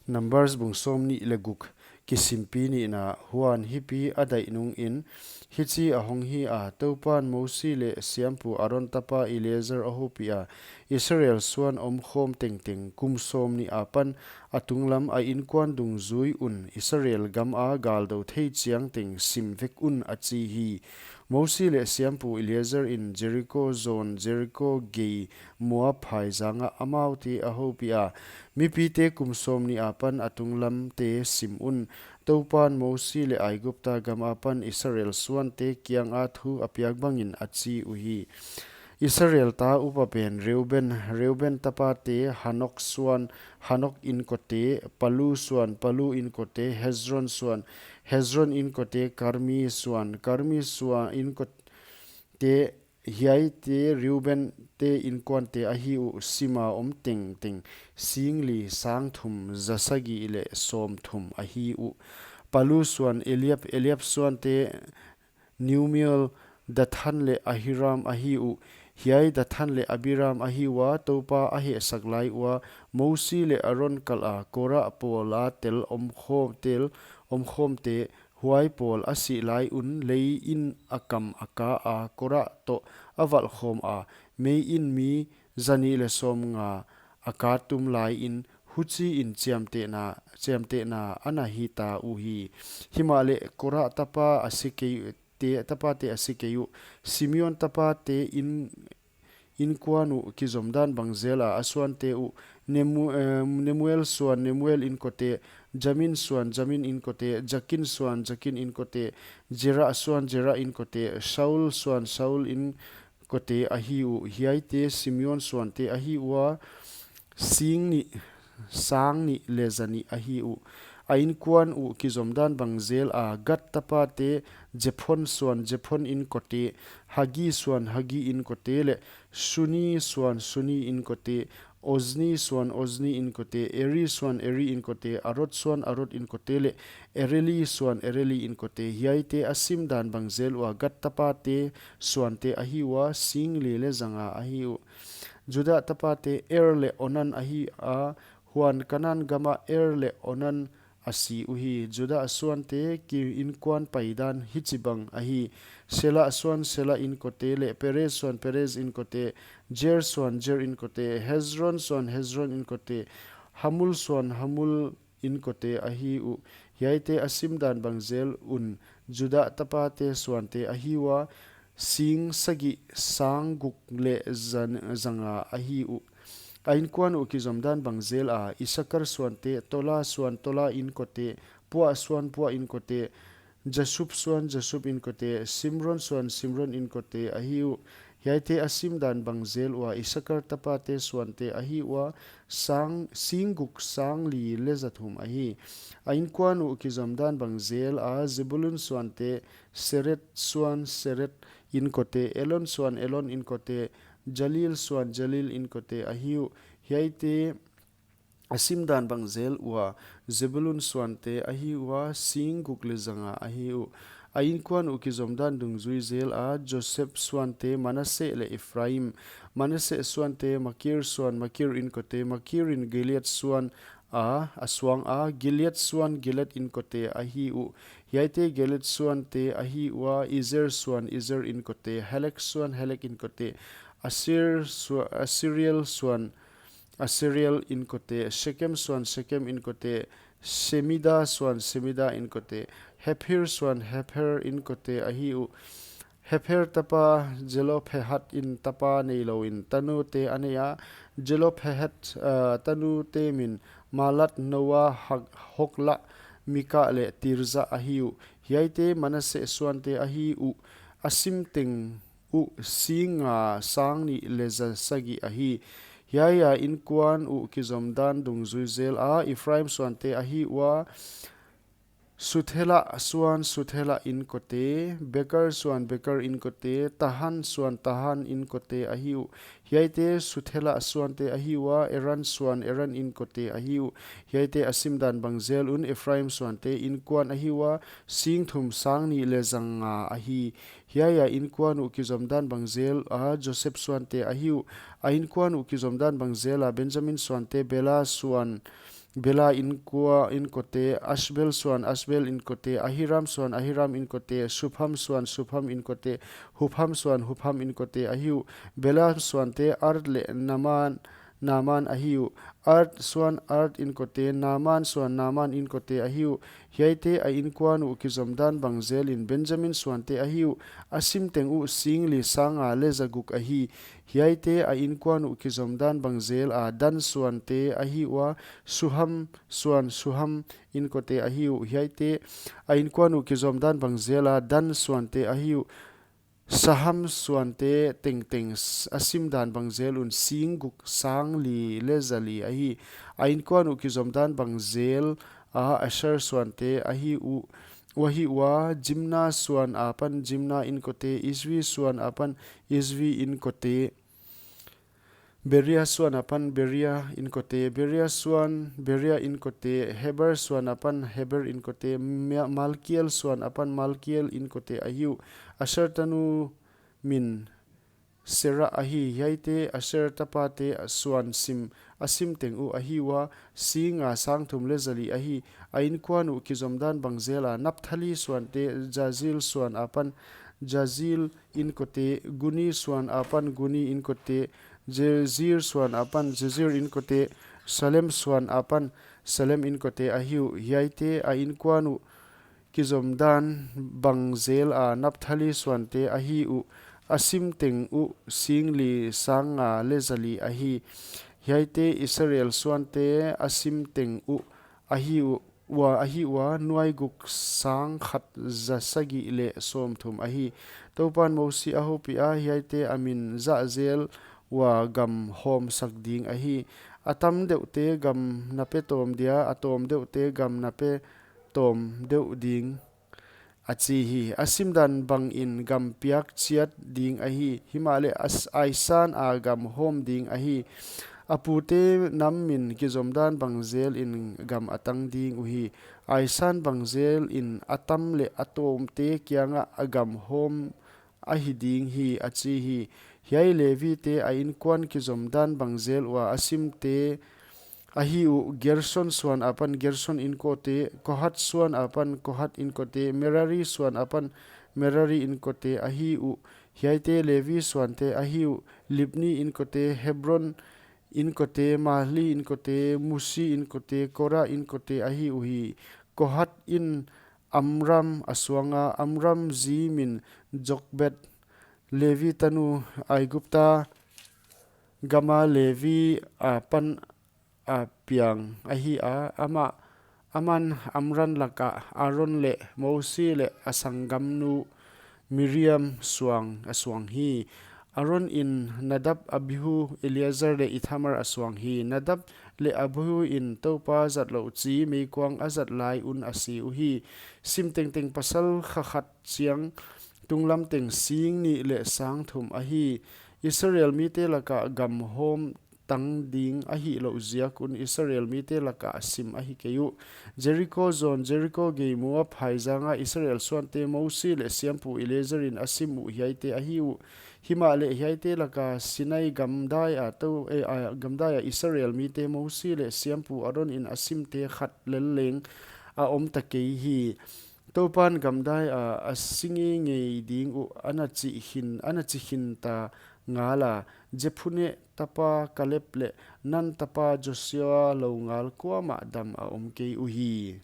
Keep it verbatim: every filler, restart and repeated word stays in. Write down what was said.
Numbers bung sawmnih leh guk. Kisimpi nihna. Huan hipi a daih nungin hichi a hong hi a, Toupan Mosi leh siampu Aron tapa Eleazar a houpiha, Israel suan omkhawm tengteng kum sawmnih apan a tunglam a inkuan dungzui un Israel gama galdou thei chiangteng sim vek un, a chi hi. Mosi leh siampu Eleazar in Jeriko zawn, Jeriko gei Moab phaizanga amaute a houpiha. Mipite kum sawmnih apan a tunglamte sim un, Toupan Mosi leh Aigupta gam apan Israel suante kianga thu a piak bangin a chi uhi. Israel ta upa pen Reuben, Reuben tapate Hanok suan, Hanok inkote, Palu suan, Palu inkote, Hezron suan, Hezron inkote, Karmi suan, Karmi suan inkote, hiaite Reuben te inkuante ahi uh. Sima om tengteng singli sangthum zasagih leh sawmthum ahi uh. Palu suan Eliab, Eliab suante Nemuel, Dathan leh Abiram ahi uh. Hiai Dathan leh Abiram ahi ua, Toupa a hehsak lai ua, Mosi leh Aron kala Korah pawla tel omkhawm, tel omkhawmte, huai pawl a sih lai un lei in a kam a kaa, Korah toh a valhkhawma, mei in mi zanih leh sawmnga a kaa tum lai in, huchiin chiamtehna, chiamtehna ana hita uhi. Himahleh Korah tapa a si kei te, tapate a si kei uh. Simeon tapate in, inkuan uh kizomdan bang zela a suante uh: Nemu-, eh, Nemuel suan, Nemuel inkote, Jamin suan, Jamin inkote, Jakin suan, Jakin inkote, Zera suan, Zera inkote, Saul suan, Saul inkote ahi uh. Hiaite Simeon suante ahi ua, singnih, sangnih leh zanih ahi uh. A inkuan uh kizomdan bang zela Gad tapate: Jephon suan, Jephon inkote, Hagi suan, Hagi inkote leh Suni suan, Suni inkote, Ozni suan, Ozni inkote, Eri suan, Eri inkote, Arod suan, Arod inkote leh Areli suan, Areli inkote. Hiaite a simdan bang zel ua Gad tapate suante ahi ua, singli leh zanga ahi uh. Juda tapate Er leh Onan ahi a, huan Kanan gama Er leh Onan a si uhi. Juda suante ki inkuan paidan hichibang ahi: Sela suan, Sela inkote leh Perez suan, Perez inkote, Jer suan, Jer inkote, Hezron suan, Hezron inkote, Hamul suan, Hamul inkote ahi uh. Hiaite a simdan bang zel un Juda tapate suante ahi ua, sing sagih, sang guk leh zan-, zanga ahi uh. A inkuan uh kizomdan bang zela Isakar suante: Tola suan, Tola inkote, Pua suan, Pua inkote, Jasub suan, Jasub inkote, Simron suan, Simron inkote ahi uh. Hiaite a simdan bang zel ua Isakar tapate suante ahi ua, sang, sing guk, sangli leh zathum ahi. A inkuan uh kizomdan bang zela Zebulun suante: Sered suan, Sered inkote, Elon suan, Elon inkote, Jalil suan, Jalil inkote ahi uh. Hiaite a simdan bang zel ua Zebulun suante ahi ua, sing guk leh zanga ahi uh. A inkuan uh kizomdan dungzui zela Joseph suante: Manase leh Ephraim. Manase suante: Makir suan, Makir inkote, Makir in Gilead suan a, a suanga, Gilead suan, Gilead inkote ahi uh. Hiaite Gilead suante ahi ua, Ezer suan, Ezer inkote, Helek suan, Helek inkote, Asir sua-, Asiriel suan, Asiriel inkote, Shekem suan, Shekem inkote, Semida suan, Semida inkote, Hepher suan, Hepher inkote ahi uh. Hepher tapa Zelophehad in tapa neilouin tanute a nei a. Zelophehad, ah, tanute min Mahlat, Noa, Hag-, Hogla, Milka leh Tirza ahi uh. Hiaite Manase suante ahi uh. A simteng uh singa sangnih leh zasagih ahi. Hiaia inkuan uh kizomdan dungzui zela Ephraim suante ahi ua, Suthela suan, Suthela inkote, Beker suan, Beker inkote, Tahan suan, Tahan inkote ahi uh. Hiaite Suthela suante ahi ua, Eran suan, Eran inkote ahi uh. Hiaite a simdan bang zel un Ephraim suante inkuan ahi ua, singthum, sangnih leh zanga ahi. Hiaia inkuan uh kizomdan bang zela Joseph suante ahi uh. A inkuan uh kizomdan bang zela Benjamin suante: Bela suan, Bela inkote, Ashbel suan Ashbel inkote, Ahiram suan Ahiram inkote, Supham suan Supham inkote, Hupham suan Hupham inkote ahi uh. Bela suante Ard leh Naaman, Naaman ahi uh. Ard suan Ard inkote, Naaman suan Naaman inkote ahi uh. Hiaite a inkuan uh kizomdan bang zelin Benjamin suante ahi uh. A sim teng uh singli sang nga leh zaguk ahi. Hiaite a inkuan uh kizomdan bang zela Dan suante ahi ua, Suham suan Suham inkote ahi uh. Hiaite a inkuan uh kizomdan bang zela Dan suante ahi uh. Suham suante tengteng a simdan bang zelun singguk sangli leh zali ahi. A inkuan uh kizomdan bang zela Asher suante ahi uh, ahi ua, Jimna suan apan Jimna inkote, Izvi suan apan Izvi inkote, Beria suan apan Beria inkote, Beria suan Beria inkote, Heber suan apan Heber inkote, Malkiel suan apan Malkiel inkote ahi uh. Asher tanu min Serah ahi. Hiaite Asher tapate suan sim a sim teng uh ahi ua, sing nga sang thum leh zali ahi. A inkuan uh kizomdan bang zela Naphtali suante Jahzeel suan apan Jahzeel inkote, Guni suan apan Guni inkote, Jezer suan apan Jezer inkote, Salem suan apan Salem inkote ahi uh. Hiaite a inkuan uh kizomdan bang zela Naphtali suante ahi uh. A sim teng uh singli sang nga leh zali ahi. Hiaite Israel suante a sim teng uh ahi uh, ua ahi ua, nuai guk sang khat za sagih leh sawm thum ahi. Toupan Mosi a houpiha, hiaite a min zah zel ua gam hawm sak ding ahi. A tam deuhte gam na pe tawm dia, a tawm deuhte gam na pe tawm deuh ding, a chi hi. A simdan bangin gam piak chiat ding ahi. Himahleh aisan a gam hawm ding ahi. A pute nam min kizomdan bang zelin gam a tang ding uhi. Aisan bang zelin a tam leh a tawmte kiangah a gam hawm ahi ding hi, a chi hi. Hiai Levite a inkuan kizomdan bang zel ua a simte ahi uh: Gerson suan apan Gerson inkote, Kohat suan apan Kohat inkote, Merari suan apan Merari inkote ahi uh. Hiaite Levi suante ahi uh: Libni inkote, Hebron inkote, Mahli inkote, Musi inkote, Kora inkote ahi uhi. Kohat in Amram a suanga, Amram zi min Jokbed, Levi tanu, Aigupta gama Levi apan a piang ahi a, amah, aman Amram lakah Aron leh Mosi leh a sanggamnu Miriam suang a suang hi. Aron in Nadab, Abihu, Eleazar leh Ithamar a suang hi. Nadab leh Abihu in Toupa zat louh chi meikuang a zat lai un a si uhi. Sim tengteng pasal kha khat chiang tunglam teng sing nih leh sang thum ahi. Israel mite lakah gam hawm tang ding ahih louh ziak un Israel mite lakah a sim ahi kei uh. Jeriko zawn, Jeriko gei Moab phaizanga Israel suante Mosi leh siampu Eleazar in a sim uh hiaite ahi uh. Himahleh hiaite laka Sinai gamdai a tou, eh, a, gamdai a Israel mite Mosi leh siampu Aron in a simte khat lel leng a om ta kei hi. Toupan gamdai a a si ngeingei ding uh ana chi khin, ana chi khin ta ngala, Jephune tapa Kaleb leh Nun tapa Joshua lou ngal kuamah dam a om kei uhi.